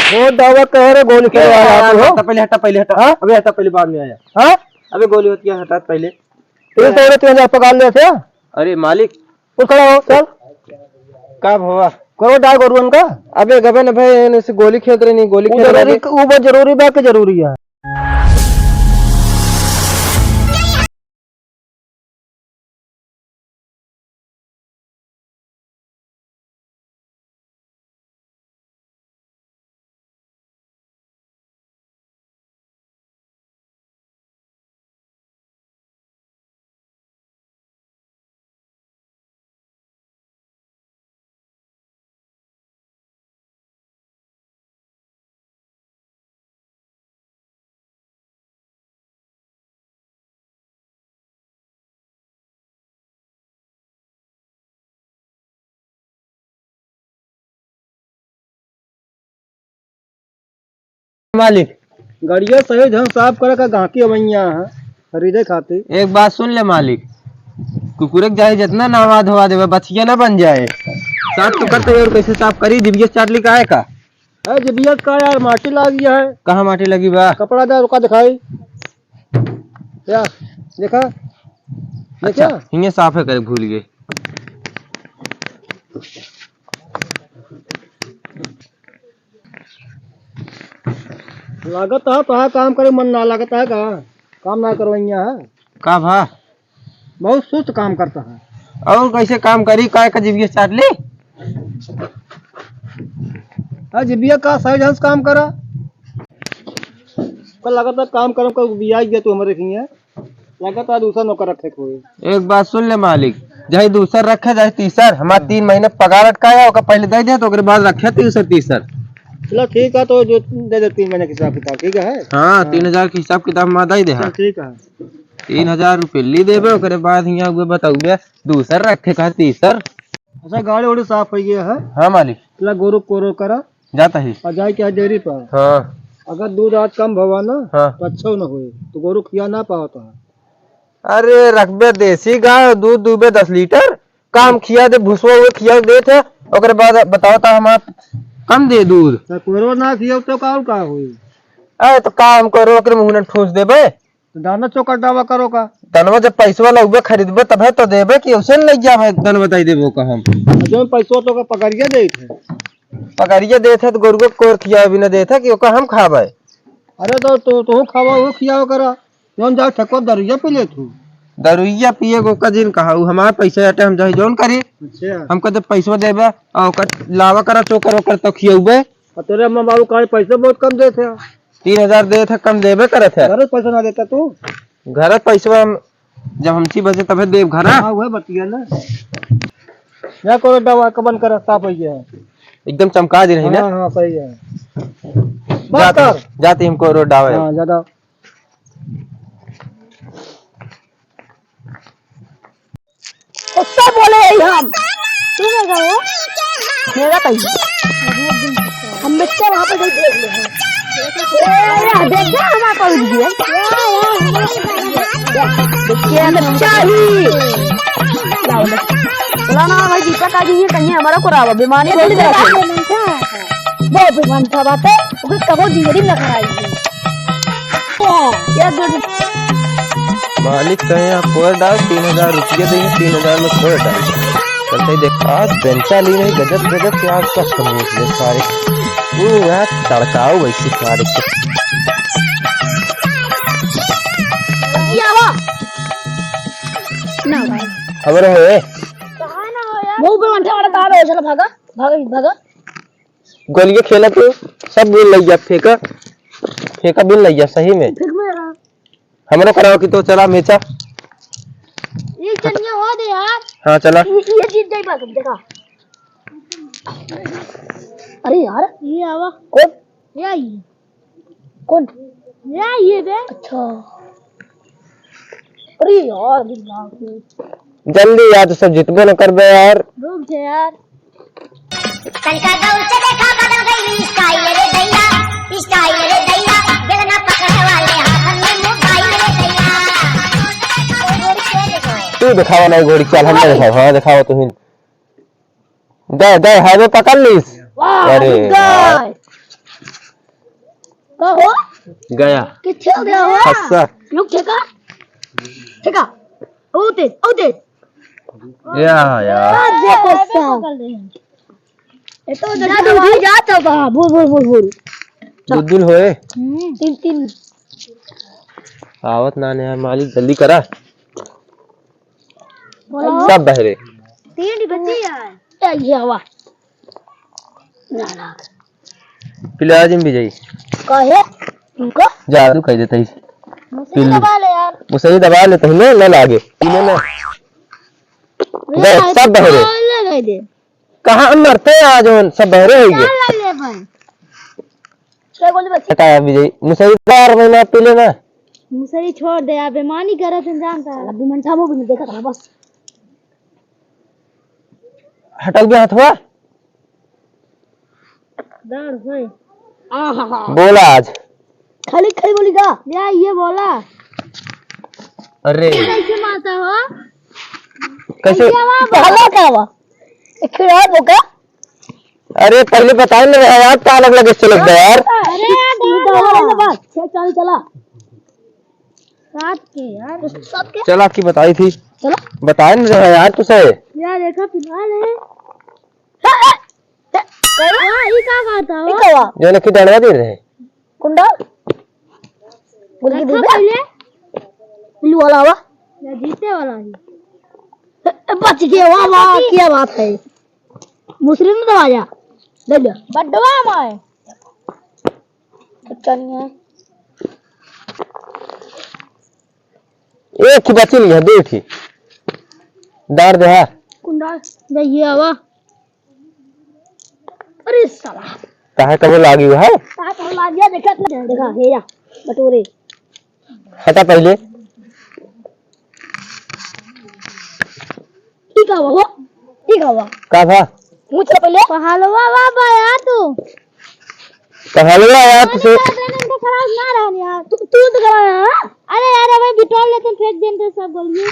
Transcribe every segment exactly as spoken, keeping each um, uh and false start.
वो दावा कह रहे गोली खेले वाला आप हो। हटा, पहले हटा, पहले हटा। हाँ? अबे हटा, पहले बाद में आया। हाँ? अबे गोली होती है, हटा पहले। ये तो तीन हजार पगार ले थे। अरे मालिक। उठ खड़ा हो, चल। का भवा? करो डाय गोरुअन का। अबे गबे न भाई, एने से गोली खेलत रही, नहीं गोली वो खेलत जरूरी, रही। वो बहुत जरूरी बा कि जरूरी है। मालिक, गड़िया सही ढंग साफ करे का गाहकी अवैया है, खरीदे खातिर। एक बात सुन ले मालिक, कुकुरे के जाए जितना नहवा धोवा देवे, बछिया ना बन जाए। साफ तो करते और कैसे साफ करी, जिबिया चाट ली काहे का? अरे जिबिया का यार, माटी लाग गया है। कहाँ माटी लगी बा? कपड़ा दे, रुका दिखाई। या, देखा? अच्छा, देखा? हिंगे साफ है करे भूल गए। लागत है तोहार काम करे मन ना लागत है का? काम ना करवैया है। का भा? बहुत सुस्त काम करता है। और कैसे काम करी, काय का जिबिया चाट ली? हाँ, जिबिया का सही ढंग से काम करा। कल लागत है काम करम, कल बिया गया तू हमारे खिया। लागत है दूसरा नौकर रखे कोई। एक बात सुन ले मालिक, चाहे दूसर रखे चाहे तीसर, हमार तीन महीने पगार अटकाया, ओकर पहले दे दे, तो ओकरे बाद रखे तीसर, तीसर। चलो ठीक है, तो जो दे दे तीन महीने के हिसाब किताब, ठीक है? हाँ, हाँ। तीन हजार के हिसाब किताब हमार दे दे, चल हाँ। ठीक है। तीन हजार रुपये ली देबे, ओकरे बाद हियाँ हुए बताउबे, दूसर रखे का तीसर। अच्छा, गाड़ी उड़ी साफ हो गया है? हाँ मालिक। चला गोरू कोरो करा। जाता ही। और जाए के डेयरी पर। हाँ। अगर दूध आज कम भवा ना, हाँ। तो अच्छा न होए, तो गोरू खिया ना पावत है। अरे रखबे देसी गाय, दूध दूबे दस लीटर, काम खिया दे, भुसवा हुए खिया देत है, ओकरे बाद बताओ तो हम आप कम दे दूध। तो कोरो ना खिया तो का, का होई? अरे तो काम करो, ओकरे मुँह में ठूस देबे। तो दाना चोकर डावा करो का? दनवा जब पैसवा लउबे खरीदबे तबे तो देबे कि उसे न लइ जाबे, दनवा दइ देबे ओका हम। जौन पैसवा तो ओका पकड़िया देत है। पकड़िया देत है तो गोरुआ कोर खियावे बिना देत है कि ओका हम खाबे? अरे तो तू, तू खावा, वो खियावा करा। जौन जाओ ठेकुआ दरुइया पी ले तू। दरुइया पिए को का जिन कहा, उ हमार पैसा हटे, हम जाई जौन करी। अच्छा। हमका जब पैसवा देबे, आ ओकर लावा करा चोकर ओकर तो खियउबे। आ तेरे अम्मा बाबू का पैसा बहुत कम देत है। तीन हजार देत है, कम देबे करत है। घर पैसा ना देता तू? घर पैसवा हम, जब हमची बचे तबे देब घरा। हाँ, वह बतिया ना। या करो दवा का बंद कर, साफ हो गया है। एकदम चमका दे रही ना। हाँ, हाँ, सही है। बस जाते, कर। जाते हमको रोड आवे। हाँ, ज्यादा। उससे बोले यही हम। तू क्या कहो? मेरा कहिए। हम बच्चा वहाँ पे देख ले हैं। ए, देख, देख, हमारा पहुँच गया। देखिए, बच्चा ही। क्या बोले? फलाना भाई दीपक आ गई है, कहीं हमारा को रावा, बीमारी बोल दे रहा है। बहुत बीमारी था बात है, वो कबो जिंदगी में कराई। मालिक कहे, "आप कोयर डाल, तीन हजार रुपये देंगे, तीन हजार में कोयर डाल।" कहते देख, आज बेंचा ली नहीं, गजब, गजब के आज का खमीर ले सारे। वो यार तड़काओ वैसे सारे के। ये आवा। ना भाई। खबर है? वो भी मंठा वाला तार हो, चलो भागा, भागा, भागा। गोलियां खेला तू, सब बिन लइया, फेंका, फेंका बिन लइया, सही में। फेंक में रहा। हमरो कराओ कि तो चला मेचा। ये चनिया हो दे यार। हाँ, चला। ये, ये जीत जाई बात, देखा। अरे यार। ये आवा। कौन? ये आई। कौन? ये आई है बे। अच्छा। अरे यार, अभी दिमाग में। जल्दी यार, तू सब जितबे न करबे यार। रुक जा यार। तनिका गौर से देखा, बदल गई style रे दैया, style रे दैया, बेलना पकड़े वाले हाथन में mobile रे दैया। तू दिखावा ना घोड़ी, चल हम ना दिखाओ, हाँ दिखाओ तू ही। दे, दे, highway पकड़ लीस। वाह, अरे यार। का हो? गया। किथे गया हो? फंसा। रुक, ठेका। ठेका। ओ तेज, ओ तेज। या, या। आ, जे फंसा। ये तो जा, जा, जा, जा, जा, बोल, बोल, बोल, बोल। दुलदुल होए। हम्म। तीन, तीन। आवत ना ने यार, मालिक जल्दी करा। बोलो। सब बहरे। तीन ही बची यार। ए, ये हवा। ना, ना। पिला जिम भी जाई। काहे? इनको? जादू कह देता ही। मुसरी पिल्लू। दबा ले यार। मुसरी दबा ले पहले, ना लागे। पीले ना। ले दे, यार, सब बहरे। ले, ले दे। कहाँ मरते हैं आज हम, सब बहरे हो गए। क्या ले ले भाई? छह गोली बची। हटा अभी जाई। मुसरी बार में ना पीले ना। मुसरी छोड़ दे, आप बेमानी करत हैं, जानता है। अभी मन ठामो भी नहीं देखा था बस। हटल बे हथवा। दर्द होए। आहा। बोला आज। खाली, खाली बोली का? या, ये बोला। अरे। कैसे मारता हो? कैसे? ये वाला बोला का हुआ? एक खिलाफ होगा? अरे, पहले बताए ना रहा यार, का अलग लगे चलत बा यार। अरे यार, ये तो हमारे में बात। चल, चल, चला। रात के यार। रात के? चल, आपकी बताई थी। चलो। बताए ना रहा यार, तुझे। यार, देखा, फिलहाल है। हाँ, हाँ, ई का कहता हो? ई का हुआ? जो ना कि डंडवा दे रहे। कुंडा? बोल के देखा दे। पहले। पिल्लू वाला हुआ? या जीते वाला ही। ए, बच गया, वाह, वाह, क्या बात है। मुसरी में दबा जा। ले ले। बड्डवा माय। अच्छा नहीं है। एक ही बची नहीं है, दो ही। डार दे, हाँ। कुंडा? दे ये आवा। अरे साला। काहे कबो लागी है? काहे कबो लागी है? देखा, देखा, हे या, बटोरे। हटा पहले। ठीक है बाबा, ठीक है बाबा। का भा? पूछ ले पहले। पहलवा बाबा यार तू। पहलवा यार तू से। इनका खराब ना रहन यार। तू, तू तो गया है, हाँ? अरे यार, अबे बिटोर लेते फेंक देन रे सब गोलियां।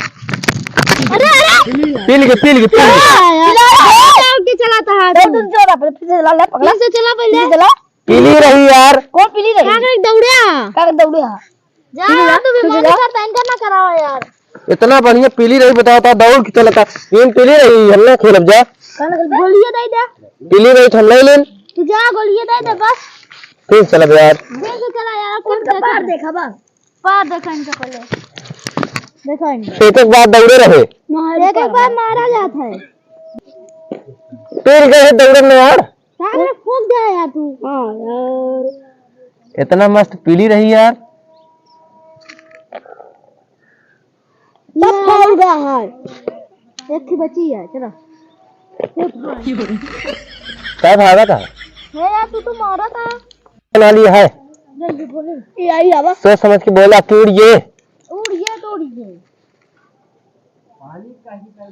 अरे, अरे। पी लेंगे, पी लेंगे, पी लेंगे। हाँ, यार। पिला रहा है। पिला के चलाता है तू। तुम चला, पहले फिर से चला, ले, पकड़ा। फिर से चला पहले। फिर से चला। पीली रही यार। कौन पीली रही? का कर दौड़े? का कर दौड़े? जा पीली यार, रहा? तू फिर से बेमानी जा। करता, इनका ना कराओ यार। इतना बढ़िया पीली रही, बताओ तो दौड़ के चलता। इन पीली रही, हम ना खेलब जा। का ना कर, गोलियां दे दे। पीली रही, हम नहीं लेन। तू जा, गोलियां दे दे बस। फिर चलब यार। फिर से चला यार, कौन उनका पार देखा बा? पार देखा इनका पहले। देखा इनका। एक एक बार दौड़े रहे। एक एक बार मारा जाता है। फिर गए दौड़े में यार। सारे फूंक दे यार तू। हाँ यार। इतना मस्त पीली रही यार। सब फूंक गया है। एक ही बची है, चलो। क्या भागा था? हे यार, तू तो मारा था। बना लिया है। जल्दी बोले। ये आई आवा। सोच समझ के बोला कि उड़िए। उड़िए तो उड़िए।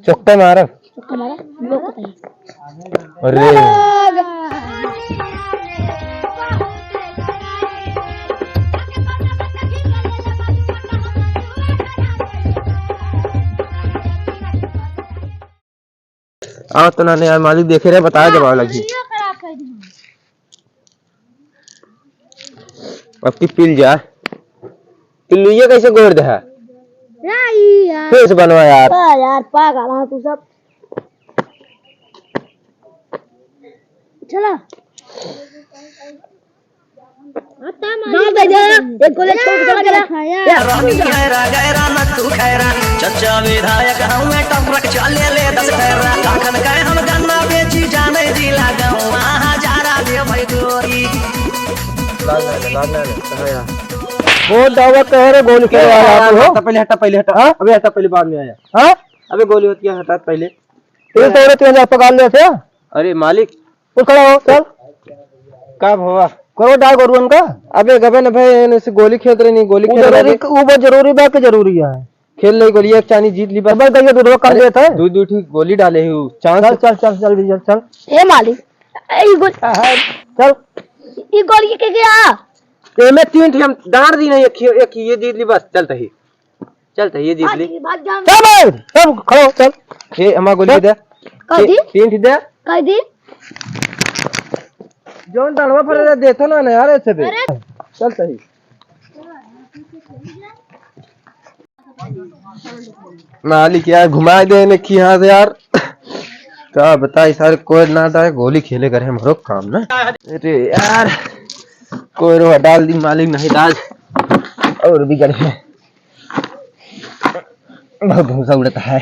चुक्का मारब। चुक्का मारा, लोग को कहीं। अरे। आओ तो नाने यार, मालिक देखे रहे, बताया जब आवे लगी। ये खराब कर दी। अब की पिल जा। पिल्लुइया कैसे गोर दे है? यार। फिर से बनवा यार। हाँ यार, पागल हाँ तू सब। चला। ना दे दे, एक गोली छोड़ के चला गया। गैरा, गैरा, न तू खैरा, चर्चा विधायक हमें टपरक चले ले दस खैरा, लाखन का हम गन्ना बेची जाने जिला गौआ, हजारा दे भाई गोरी। लाग ना, लाग ना, कहाँ यार? वो दावा कह रहे गोली खेले वाला आप हो? हटा, पहले हटा, पहले हटा। हाँ? अबे हटा, पहले बाद में आया। हाँ? अबे गोली होती है, हटा पहले। ये तो औरत यहाँ पकड़ ले थे। अरे मालिक, तू खड़ा हो, चल। का भवा? करो डाय गोरुअन का। अबे गबे न भाई, एने से गोली खेलत रही, नहीं गोली वो खेल जरूरी, रहे। वो बहुत जरूरी बा कि जरूरी है? खेल ले गोली, एक चानी जीत ली बस। भाई, कहिए दूधवा कम अरे, देता है। दू, दू ठीक गोली डाले ही, चांस। चल, चल, चल, चल, चल, चल। ए मालिक, ए, ई गोल-, चल। ई गोली के गया? एमे तीन ठी हम डांड दी नहीं, एक ही, एक ही ये जीत ली बस, चलता ही। चल, तो ये जीत ली। भाग, भाग, जाओ। चल भाई, सब खड़ो, चल। ये हमार गोली चल। दे। कर दी? तीन ठी दे। कर दी? जोन डंडवा फरे देथो ना, ना यार, ऐसे दे। अरे। चल सही। मालिक यार, घुमाए दे ने कि यहाँ से यार। का बताई सारे, कोई ना डाले, गोली खेले करे हमरो काम ना। अरे यार, कोई रो डाल दी मालिक, नहीं तो आज और बिगड़ है। बहुत भूसा उड़ता है।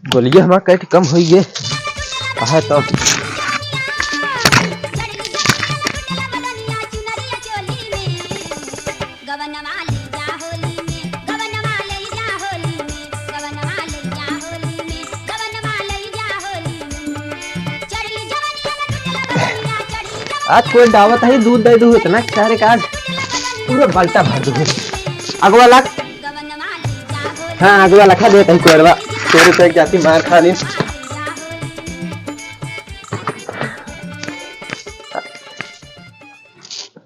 गोलिया हमार कट कम होई गे। कहा तो। आज कोई दावत है, दूध दे दू इतना सारे का आज पूरा बाल्टा भर दू। अगवा लाख। हाँ, अगवा लखा दे तही कोरवा। तोरे तो एक जाति मार खानी।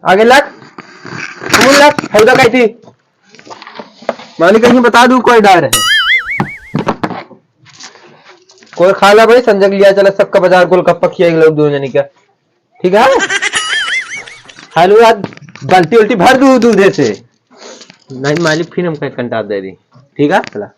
आगे लख। कौन लख? हौदा कहती। मालिक कहीं बता दू कोई डार है। कोई खा ला भाई, संजय के लिया चला सबका बाजार गोलगप्पा खिया एक लोग दो जने का। ठीक है? हेलो यार, बाल्टी उल्टी भर दू दूधे से। नहीं मालिक, फिर हमका एक कंटाप दे दी। ठीक है, चला।